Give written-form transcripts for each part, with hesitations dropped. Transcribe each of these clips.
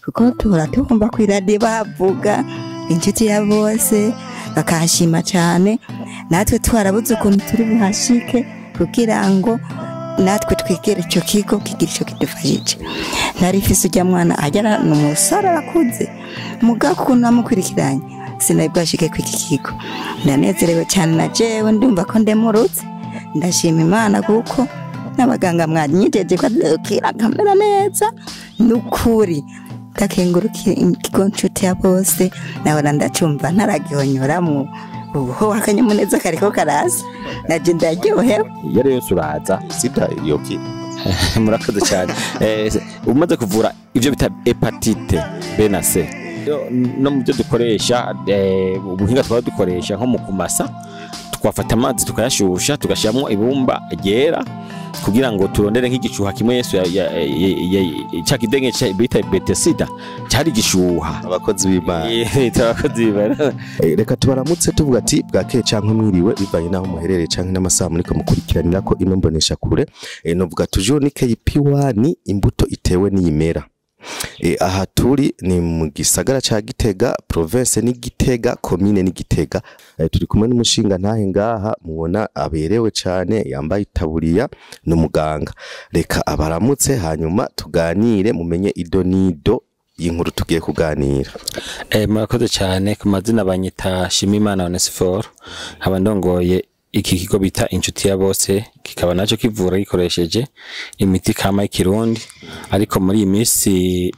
Kuko tuhora twumva kw'iradiyo bavuga Inshuti ya Bose, bakahashima cyane. Natwe twarabuze ukuntu turi buhashike kugira ngo natwe twigere icyo kigo kigira icyo kidufashije. Nari ujya mwana agera ni umusore, arakuze, mugabo ukuntu namukurikiranye sinari bwashike kw'iki kigo. Ndanezerewe cyane na jewe ndumva ko ndemurutse. Ndashima Imana kuko n'abaganga mwanyijeje ko azokira nkamera neza. Nukuri ndakengurukiye ikigo Nshuti ya Bose. Nahora ndacumva ntaragihonyoramwo, ubu akanyamuneza kariko karaza, naje ndaryohewe. Iyo ari yose uraza. Sida yokira? Murakoze cyane. Umaze kuvura ivyo bita hépatite B na C. No mu byo dukoresha, ubuhinga twaba dukoresha nko mu kumasa, twafata amazi tukayashusha, tugashyiramo ibumba ryera kugira ngo turondere nk'igicuha kimwe Yesu ca kidenge bita Betesida cyari igishuha. Abakozi b'Imana. Abakozi b'Imana. Reka tubaramutse tuvuga ati bwakeye canke mwiriwe, bivanye n'aho muherereye canke n'amasaha muriko mukurikiranira ko ino mbonesha kure. Novuga toujours ni KP1, imbuto itewe n'iyimera. Aha turi ni mu gisagara ca Gitega, province ni Gitega, commune ni Gitega. Turi kumwe n'umushinga ntahe ngaha mubona aberewe cane, yambaye itaburiya, n'umuganga. Reka abaramutse, hanyuma tuganire, mumenye ido nido y'inkuru tugiye kuganira. Murakoze cyane. Ku mazina banyita Shimimana Onesphore, nkaba ndongoye iki kigo bita Inshuti ya Bose, kikaba naco kivura gikoresheje imiti kama y'ikirundi. Ariko muri iyi minsi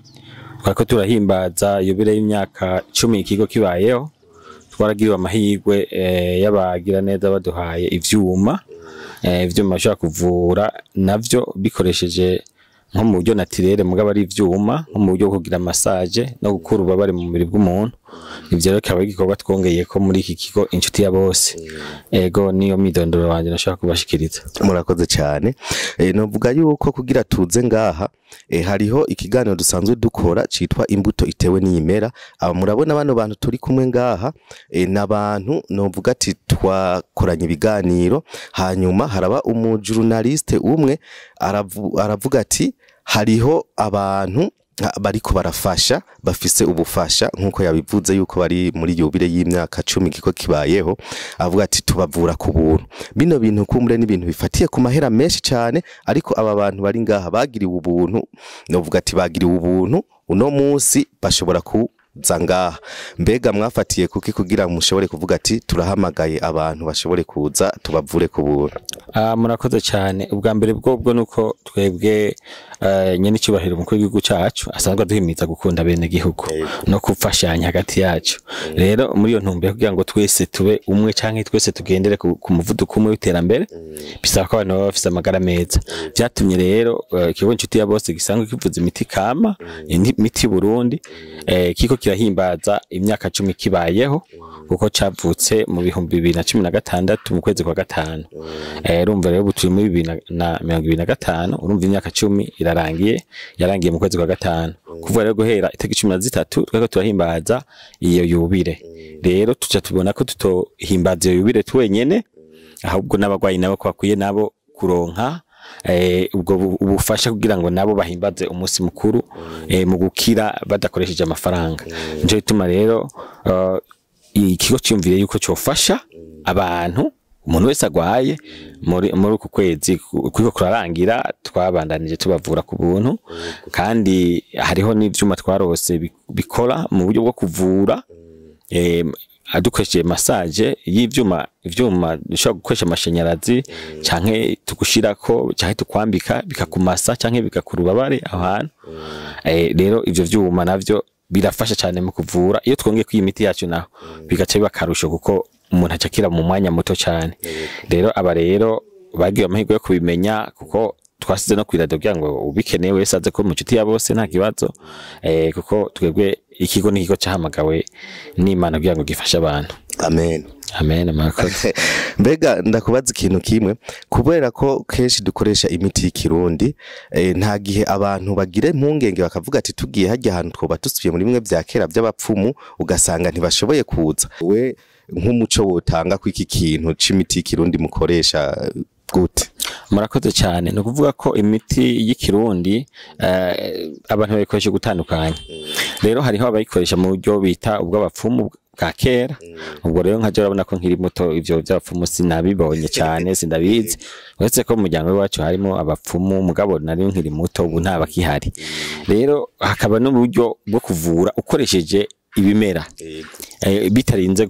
twariko turahimbaza yubile y'imyaka 10 ikigo kibayeho. Twaragiriwe amahirwe y'abagira neza baduhaye ivyuma bashobora kuvura navyo bikoresheje nko mu buryo naturel, mugabo ari ivyuma nko mu buryo bwo kugira massage no gukura ububabare mu mubiri bw'umuntu. Ivyo rero kikaba ari igikorwa twongeye ko muri iki kigo Inshuti ya Bose. Ego, niyo mwidondoro wanje nashaka kubashikiriza. Murakoze cyane. Novuga yuko kugira tuze ngaha, hariho ikiganiro dusanzwe dukora citwa Imbuto Itewe n'Iyimera. Aba murabona bano bantu turi kumwe ngaha, n'abantu novuga ati twakoranye ibiganiro, hanyuma haraba umujournaliste umwe aravuga ati hariho abantu bariko barafasha, bafise ubufasha, nkuko yabivuze yuko bari muri yubile y'imyaka 10 giko kibayeho. Avuga ati tubavura ku buntu. Bino bintu kumbure n'ibintu bifatiye ku mahera menshi cyane, ariko aba bantu bari ngaha bagiriwe ubuntu, novuga ati bagiriwe ubuntu, uno munsi bashobora kuza ngaha. Mbega mwafatiye kuki kugira mushobore kuvuga ati turahamagaye abantu bashobore kuza tubavure ku buntu? Murakoze cyane. Ubwa mbere bwobwo nuko twebwe nyene icyubahiro umukuru w'igihugu cacu asanzwe aduhimiza gukunda bene gihugu no gufashanya hagati yacu. Rero muri iyo ntumbero, kugira ngo twese tube umwe canke twese tugendere ku muvuduko umwe w'iterambere, bisaba ko abantu baba bafise amagara meza. Vyatumye rero ikigo Inshuti ya Bose gisanzwe kivuza imiti kama, imiti Burundi, kiko kirahimbaza imyaka 10 kibayeho, kuko cavutse mu 2016 mu kwezi kwa gatanu. Urumva rero ubu turi muri 2025, urumva imyaka 10 irarangiye, yarangiye mu kwezi kwa gatanu. Kuvuga rero guhera itariki 13 twariko turahimbaza iyo yubile. Rero tuca tubona ko tutohimbaza iyo yubile twenyene, ahubwo n'abagwayi nabo ko bakwiye nabo kuronka ubwo ubufasha kugira ngo nabo bahimbaze umunsi mukuru mu gukira badakoresheje amafaranga. Nico gituma rero ikigo cyumvire yuko cyofasha abantu, umuntu wese agwaye muri uku kwezi kuriko kurarangira twabandanije tubavura ku buntu. Kandi hariho n'ivyuma twarose bikora mu buryo bwo kuvura adukoresheje massage y'ivyuma, ivyuma dushobora gukoresha amashanyarazi, canke tugushirako canke tukwambika bikakumasa canke bigakura ububabare aho hantu. Rero ivyo vyuma navyo birafasha cyane mu kuvura. Iyo twongeye kwiyi miti yacu naho bigaca biba akarusho, kuko umuntu acakira mu mwanya muto cyane. Rero aba rero bagiwe amahirwe yo kubimenya, kuko twasize no kwirado kugira ngo ubikeneye wese aze ko mu Nshuti ya Bose nta kibazo, kuko twebwe ikigo n'ikigo cyahamagawe n'Imana kugira ngo gifashe abantu. Amen. Amen, murakoze. Mbega ndakubaza ikintu kimwe: kubera ko kenshi dukoresha imiti y'ikirundi, nta gihe abantu bagira impungenge bakavuga ati tugiye hajya ahantu twoba dusubiye muri bimwe vya kera by'abapfumu, ugasanga ntibashoboye kuza? We nk'umuco wotanga ko iki kintu c'imiti y'ikirundi mukoresha gute? Murakoze cyane. Ni ukuvuga ko imiti y'ikirundi abantu bayikoresha gutandukanye. Rero hariho abayikoresha mu buryo bita ubw'abapfumu bwa kera. Ubwo rero nkaje urabona ko nkiri muto ivyo by'abapfumu sinabibonye cyane, sindabizi, uretse ko mu muryango wacu harimo abapfumu, mugabo nari nkiri muto, ubu nta bakihari. Rero hakaba n'uburyo bwo kuvura ukoresheje ibimera bitarinze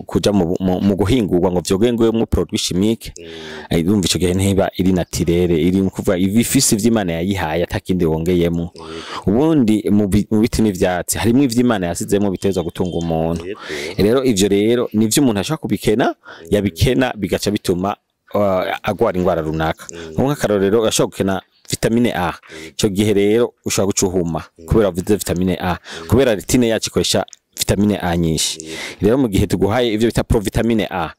kuja mu guhingurwa ngo vyogengwemwo produit chimique. Urumva ico gihe ntiba iri naturelle, iri mu kuvuga ibifise ivy'Imana yayihaye atakindi wongeyemwo. Ubundi mu biti n'ivyatsi harimwo ivy'Imana yasizemwo bitezwa gutunga umuntu. Rero ivyo rero nivyo umuntu ashobora kubikena, yabikena bigaca bituma agwara ingwara runaka. Nk'akarorero ashobora gukena vitamine A, ico gihe rero ushobora gucuhuma kubera wavuze vitamine A, kubera rétine yacu ikoresha vitamine A nyinshi. Rero mu gihe tuguhaye ivyo bita provitamine A,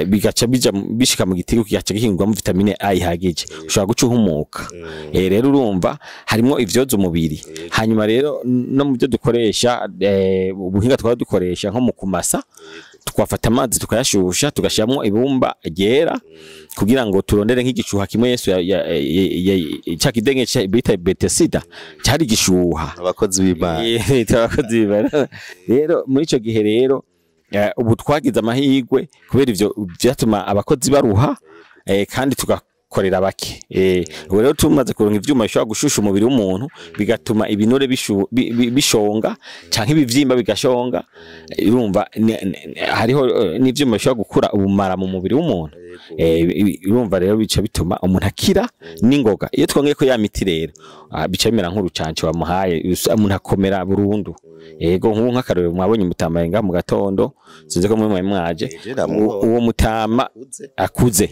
bigaca bija bishika mu gitigu kigaca gihingwamo vitamine A ihagije, ushobora guca uhumuka. Rero urumva harimwo ivyoza umubiri. Hanyuma rero no mu byo dukoresha, ubuhinga twaba dukoresha nko mu kumasa, twafata amazi tukayashusha, tugashiramwo ibumba ryera kugira ngo turondere nk'igicuha kimwe Yesu ca kidenge bita Betesida cyari igishuha. Abakozi b'Imana. Abakozi b'Imana. Rero muri ico gihe rero ubu twagize amahirwe kubera ivyo vyatuma abakozi baruha, kandi tugakorera bake. Ubu rero tumaze kuronka ivyuma bishobora gushusha umubiri w'umuntu, bigatuma ibinure bishonga canke ibivyimba bigashonga. Urumva hariho n'ivyuma bishobora gukura ubumara mu mubiri w'umuntu. Urumva rero bica bituma umuntu akira n'ingoga. Iyo twongeye ko ya miti rero, bica bimera nk'urucanco bamuhaye, umuntu akomera burundu. Yego, nk'ubu nk'akarorero mwabonye umutama ngaha mu gatondo, sinzi ko mwe mwaje. Je namubonye. Uwo mutama akuze,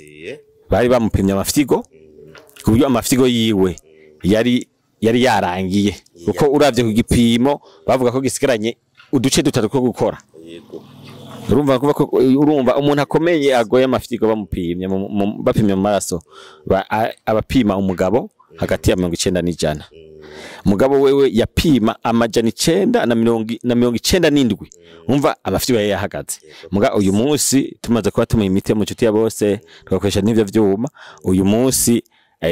bari bamupimye amafyigo, ku buryo amafyigo yiwe yari yarangiye, kuko uravye ku gipimo bavuga ko gisigaranye uduce dutatu two gukora. Urumva kuva ko urumva umuntu akomeye agoye amafyigo bamupimye bapimye mu maraso, abapima umugabo hagati ya 90 n'100, mugabo wewe yapima 997. Umva amafyigo yari yahagaze. Muga uyu munsi tumaze kuba tumuha imiti mu nshuti ya bose, tugakoresha n'ivyo vyuma, uyu munsi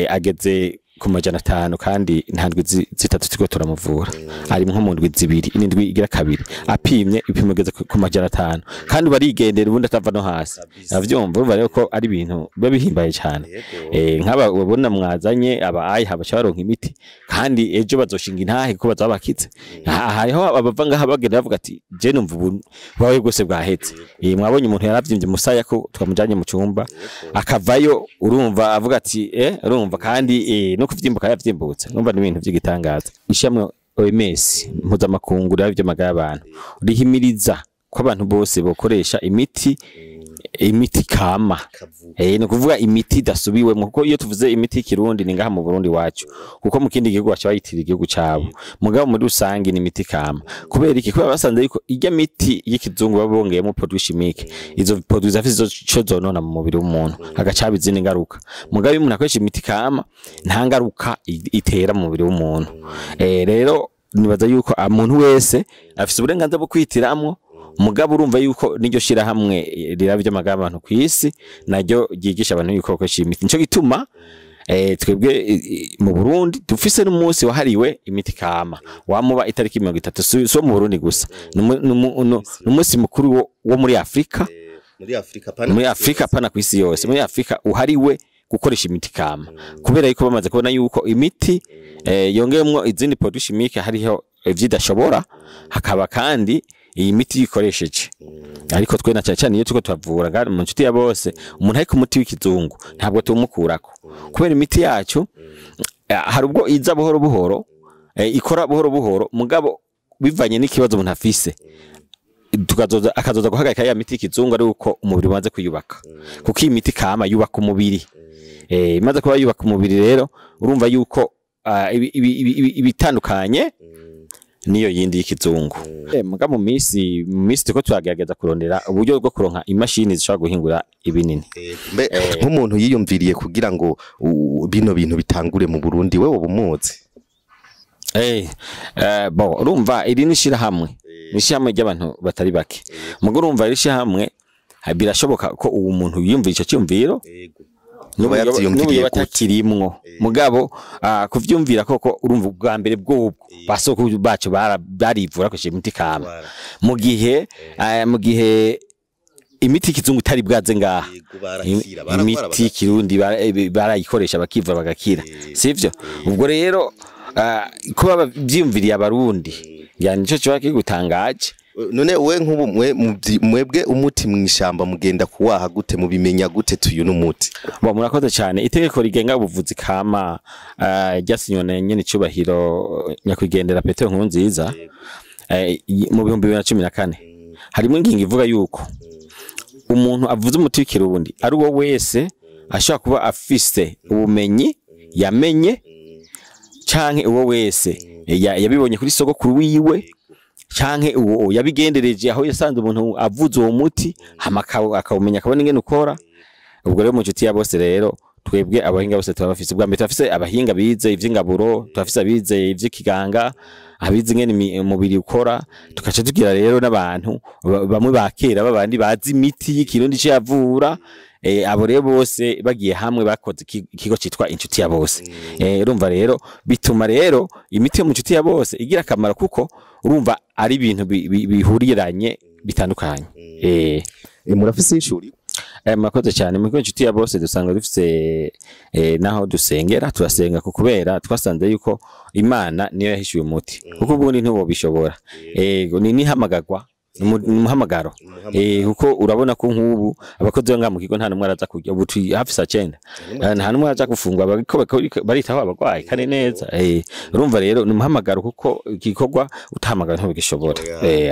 ageze ku 500, kandi nta ndwi 3 turiko turamuvura, ari nko mu ndwi 2, n'indwi igira kabiri apimye ibipimo bigeze ku 500, kandi barigendera ubundi atava no hasi. Avyumva, urumva rero ko ari ibintu biba bihimbaye cyane. Nk'aba ubona mwazanye aba ayi baca baronka imiti, kandi ejo bazoshinga intahe kuko bazaba bakize. Hariho abava ngaha bagenda bavuga ati: "Je numva ubu bawe bwose bwahetse." Mwabonye umuntu yaravyimbye umusaya ko twamujanye mu cyumba akavayo, urumva avuga ati urumva kandi no kuvyimbuka yavyimbutse. Urumva ni ibintu vy'igitangaza. Ishamwe OMS mpuzamakungu ry'amagara y'abantu rihimiriza ko abantu bose bokoresha imiti kama. Ni ukuvuga imiti idasubiwemo, kuko iyo tuvuze imiti y'ikirundi ni ngaha mu Burundi wacu, kuko mu kindi gihugu baca bayitira igihugu cabo. Mugabo muri rusange ni imiti kama. Kubera iki? Kubera basanze yuko irya miti y'ikizungu baba bongeyemo produit chimique, izo produit zafise ico zonona mu mubiri w'umuntu, hagaca haba izindi ngaruka. Mugabo iyo umuntu akoresha imiti kama, nta ngaruka itera mu mubiri w'umuntu. Rero nibaza yuko umuntu wese afise uburenganzira bwo kwitiramwo. Mugabo urumva yuko n'iryo shirahamwe riraba ivy'amagara y'abantu kw'isi naryo ryigisha abantu yuko bakoresha imiti. Nico gituma twebwe mu Burundi dufise n'umunsi wahariwe imiti kama, wamuba itariki 30. Si wo mu Burundi gusa, n'umunsi mukuru wo muri Afrika. Muri Afrika pana. Muri Afrika pana kw'isi yose, muri Afrika uhariwe gukoresha imiti kama, kubera yuko bamaze kubona yuko imiti yongeyemwo izindi produits chimiques hariho ivyidashobora, hakaba kandi iyi miti yikoresheje. Ariko twe na cyane cyane iyo turiko turavura ngaha mu nshuti ya bose, umuntu ariko umuti w'ikizungu ntabwo tuwumukurako, kubera imiti yacu hari ubwo iza buhoro buhoro, ikora buhoro buhoro, mugabo bivanye n'ikibazo umuntu afise, tukazoza akazoza guhagarika ya miti y'ikizungu ari uko umubiri umaze kwiyubaka, kuko iyi miti kama yubaka umubiri. Imaze kuba yubaka umubiri rero, urumva yuko ibitandukanye niyo yindi y'ikizungu. Muga mu misi turiko turagerageza kurondera uburyo bwo kuronka imashini zishobora guhingura ibinini. Mbe nk'umuntu yiyumviriye kugira ngo bino bintu bitangure mu Burundi, wewe ubumuzi? Bon, urumva iri ni ishirahamwe, ni ishirahamwe ry'abantu batari bake. Muga urumva iri shirahamwe, birashoboka ko uwo muntu yiyumvira ico cyumviro. Yavyiyumviriye gute? Batakirimwo mugabo kuvyumvira koko, urumva ubwa mbere bwobwo basoko bacu barivura bakoresheje imiti kama, mu gihe imiti y'ikizungu itari bwaze ngaha. Imiti y'ikirundi barayikoresha bakivura bagakira, sivyo? Ubwo rero kuba bavyiyumviriye Abarundi, yani nico kiba kigutangaje. None we nk'ubu mwebwe umuti mw'ishamba mugenda kuwaha gute? Mubimenya gute tuyu n'umuti? Bo, murakoze cyane. Itegeko rigenga ubuvuzi kama ryasinywe na nyene icubahiro nyakwigendera Petero Nkurunziza mu 2014, harimo ingingo ivuga yuko umuntu avuze umuti w'ikirundi ari uwo wese ashobora kuba afise ubumenyi yamenye, canke uwo wese yabibonye kuri sogokuru wiwe, canke uwo yabigendereje aho yasanze umuntu avuze uwo muti, hama akawumenya, akabona ingene ukora. Ubwo rero mu nshuti ya bose rero, twebwe abahinga bose turabafise. Ubwa mbere turafise abahinga bize ivy'ingaburo, turafise abize ivy'ikiganga, abize ingene umubiri ukora, tugaca tugira rero n'abantu bamwe ba kera babandi bazi imiti y'ikirundi ico yavura. Abo rero bose bagiye hamwe bakoze ikigo citwa Inshuti ya Bose. Urumva rero bituma rero imiti yo mu Nshuti ya Bose igira akamaro, kuko urumva ari ibintu bihuriranye bitandukanye. Murafise ishuri? Murakoze cyane. Mu kigo Inshuti ya Bose dusanga dufise naho dusengera, turasenga ku kubera twasanze yuko Imana niyo yahishuye umuti, kuko ubundi ntiwobishobora. Ni nihamagagwa, ni umuhamagaro, kuko urabona ko nk'ubu abakozi bo ngaha mu kigo nta n'umwe araza kurya. Ubu turi hafi saa 9, nta n'umwe araza gufungura, bariko baritaho abarwayi kandi neza. Urumva rero ni umuhamagaro, kuko igikorwa utahamagara ntubigishobora.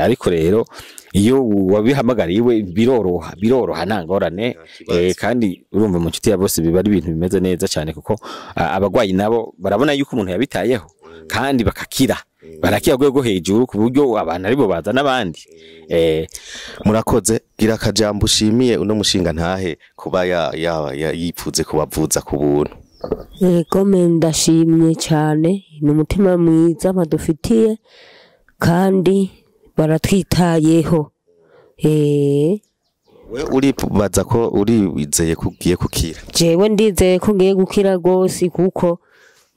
Ariko rero iyo wabihamagariwe biroroha, biroroha, nta ngorane. Kandi urumva mu Nshuti ya Bose biba ari ibintu bimeze neza cyane, kuko abarwayi nabo barabona yuko umuntu yabitayeho kandi bakakira, barakira rwego hejuru, ku buryo abantu aribo baza n'abandi. Murakoze. Gira akajambo ushimiye uno mushinga ntahe kuba ya yipfuze kubavuza ku buntu. Yego me, ndashimye cyane, ni umutima mwiza badufitiye kandi baratwitayeho. We uribaza ko urizeye ko ugiye kukira? Jewe ndizeye ko ngiye gukira rwose, kuko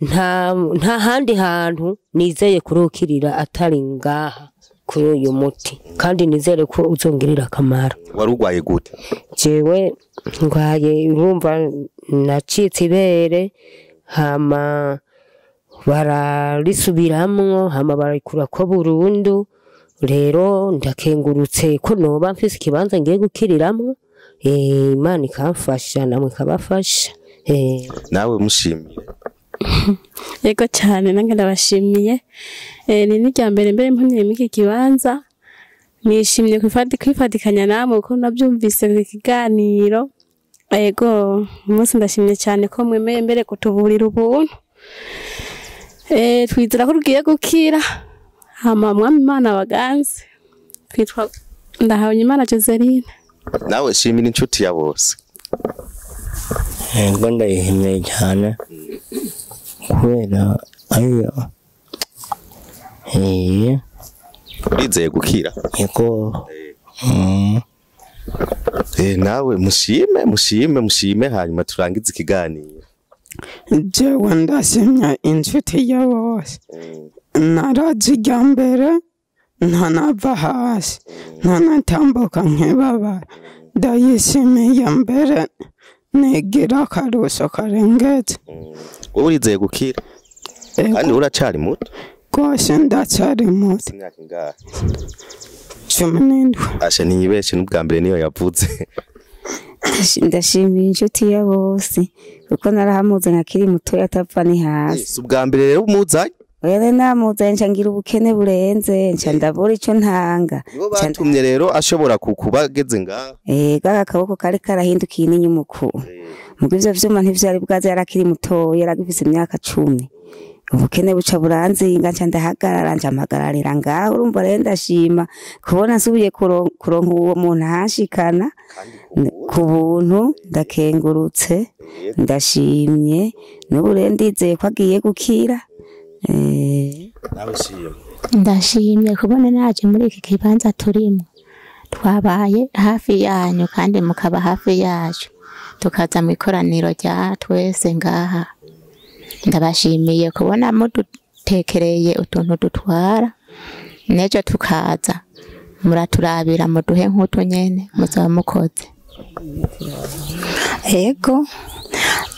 nta handi hantu nizeye kurukirira atari ngaha kuri uyu muti, kandi nizere ko uzongirira akamaro. Wari urwaye gute? Jewe ndwaye, urumva nacitse ibere, hama bararisubiramwo, hama barikurako burundu. Rero ndakengurutse ko noba mfise ikibanza ngiye gukiriramwo, Imana ikamfasha namwe ikabafasha. Nawe mushimiye. Yego cyane, nange ndabashimiye. Ni n'irya mbere mbere mpamye muri iki kibanza, nishimye kwifatikanya namwe kuko nabyumvise mu kiganiro. Yego, umunsi ndashimye cyane ko mwemeye mbere kutuburira ubuntu. Twizera ko rugiye gukira, hama Mwami Imana baganze. Twitwa Ndahabonimana Joseline. Nawe shimira Inshuti ya Bose. Yego, ndayishimiye cyane kubera ariyo. Urizeye gukira? Yego. Nawe mushime, mushime, mushime, hanyuma turangize ikiganiro. Jewe ndashimye Inshuti ya Bose, narazijya mbere ntanava hasi, ntanatambuka nkibabara. Ndayishimiye mbere nigira akarusho karengetse. Wowe urizeye gukira? Ego. Kandi uracari muto. Rwose ndacyari muto. Imyaka ingahe? 17. Asha ntiyibeshe, n'ubwa mbere niyo yavuze. Ndashimiye Inshuti ya Bose kuko narahamuzanye akiri mutoya atapfa ni hasi. Si ubwa mbere rero umuzanye? Oya, rero namuzanye nca ngira ubukene burenze, nca ndabura ico ntanga. Nibo batumye rero ashobora kuba ageze ngaha. Ega akaboko kari karahindukiye n'inyuma ukuntu, mugo ivyo vyuma ntivyari bwaze, yarakiri mutoya, yaragifise imyaka 10. Ubukene buca buranzinga, nca ndahagarara, nca mpagararira ngaho. Urumva rero ndashima kubona nsubiye kuronka uwo muntu ahanshikana ku buntu. Ndakengurutse, ndashimye, n'ubu rero ndizeye ko agiye gukira. Nawe shima. Ndashimye kubona naje muri iki kibanza turimo, twabaye hafi yanyu kandi mukaba hafi yacu. Tukaza mu ikoraniro rya twese ngaha. Ndabashimiye kubona mudutekereye utuntu dutwara, n'ejo tukaza muraturabira muduhe nk'utu nyene muzaba mukoze. Ego,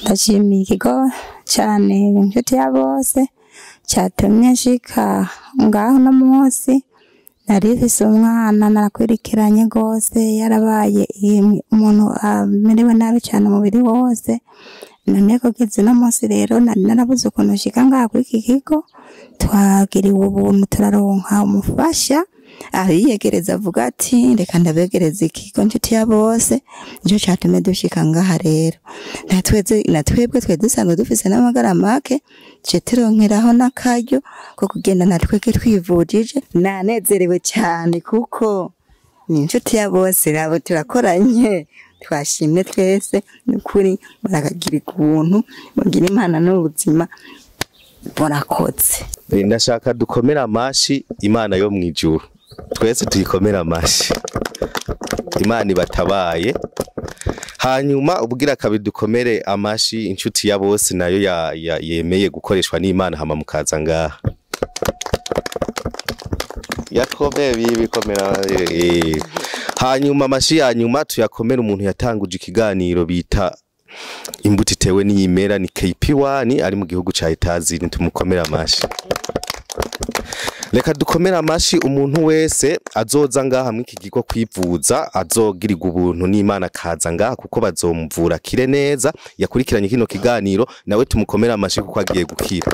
ndashimiye ikigo cyane Inshuti ya Bose cyatumye nshika ngaho no munsi. Nari mfise umwana narakwirikiranye rwose, yarabaye umuntu amerewe nabi cyane umubiri wose. None kugeza uno munsi rero nari narabuze ukuntu nshika ngaha kuri iki kigo. Twagiriwe ubuntu turaronka umufasha ariyegereza avuga ati reka ndabegereza ikigo Inshuti ya Bose, nico catumye dushika ngaha rero. Natwebwe twe dusanzwe dufise n'amagara make, ce turonkeraho n'akaryo ko kugenda natwebwe twivujije. Nanezerewe cyane kuko ni Inshuti ya Bose, nabo turakoranye, twashimye twese. Nukuri murakagira ukuntu mugira Imana n'ubuzima, murakoze. Ndashaka dukomera amashi Imana yo mwijuru, twese tuyikomera amashi, Imana ibatabaye. Hanyuma ubwira kabiri dukomere amashi Inshuti ya Bose nayo yemeye gukoreshwa n'Imana hama mukaza ngaha. Yakomeye bikomera. Hanyuma amashi ya nyuma tuyakomera umuntu yatanguje ikiganiro bita Imbuto Itewe N'Iyimera, ni KP1 ari mu gihugu ca Etazini, tumukomera amashi. Reka dukomera amashi umuntu wese azoza ngaha mw'iki kigo kwivuza, azogirirwa ubuntu n'Imana akaza ngaha kuko bazomuvura kire neza. Yakurikiranye kino kiganiro nawe tumukomera amashi kuko agiye gukira.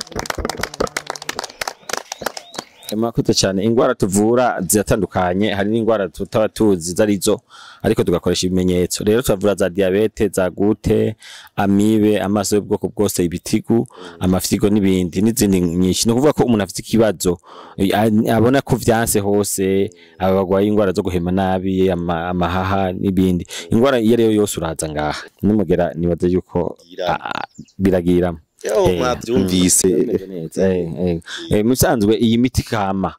Murakoze cyane. Ingwara tuvura ziratandukanye, hari n'ingwara tutaba tuzi zarizo ariko tugakoresha ibimenyetso. Rero turavura za diabete, za gute, amibe, amaso y'ubwoko bwose, ibitigu, amafyigo n'ibindi n'izindi nyinshi. No kuvuga ko umuntu afite ikibazo abona ko vyanse hose, abagwaye ingwara zo guhema nabi, amahaha n'ibindi, ingwara iyo ariyo yose uraza ngaha nimugera nibaze yuko biragiramo. Mwavyumvise. Musanzwe iyi miti kama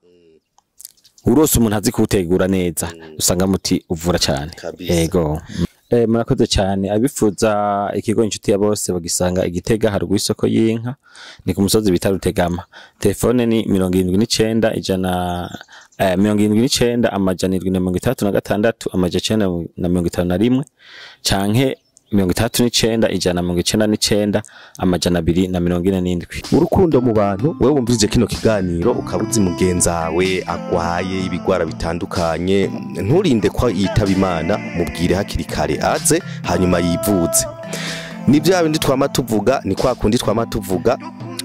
urose umuntu azi kuwutegura neza, usanga muti uvura cyane. Yego. Murakoze cyane. Abifuza ikigo Inshuti ya Bose bagisanga Igitega haruguru y'isoko y'inka, ni ku musozi bita Rutegama. Telefone ni 79 ijana 79 766 951 canke 39 199 247. Urukundo mu bantu, wewe wumvije kino kiganiro ukabuzi mugenzawe agwaye ibigwara bitandukanye, nturinde ko yitaba Imana, mubwire hakiri kare aze hanyuma yivuze. Ni bya bindi twama tuvuga, ni kwa kundi twama tuvuga,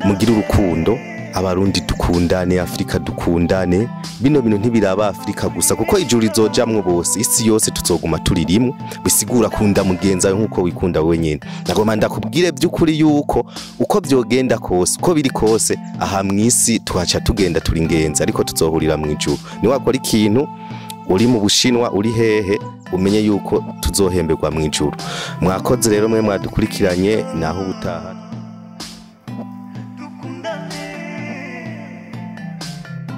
mugire urukundo, Abarundi dukundane, Afrika dukundane. Bino bintu ntibiraba Afrika gusa kuko ijuru rizojamwo bose, isi yose tuzoguma turirimwo. Bisigura kunda mugenza nkuko wikunda wewe nyene. Nagoma ndakubwire by'ukuri yuko uko byogenda kose, uko biri kose, aha mwisi tuhaca tugenda turi ngenzi, ariko tuzohurira mu ijuru. Ni wakora ikintu uri mu Bushinwa uri hehe, umenye yuko tuzohemberwa mu ijuru. Mwakoze rero mwe mwadukurikiranye, naho ubutaha.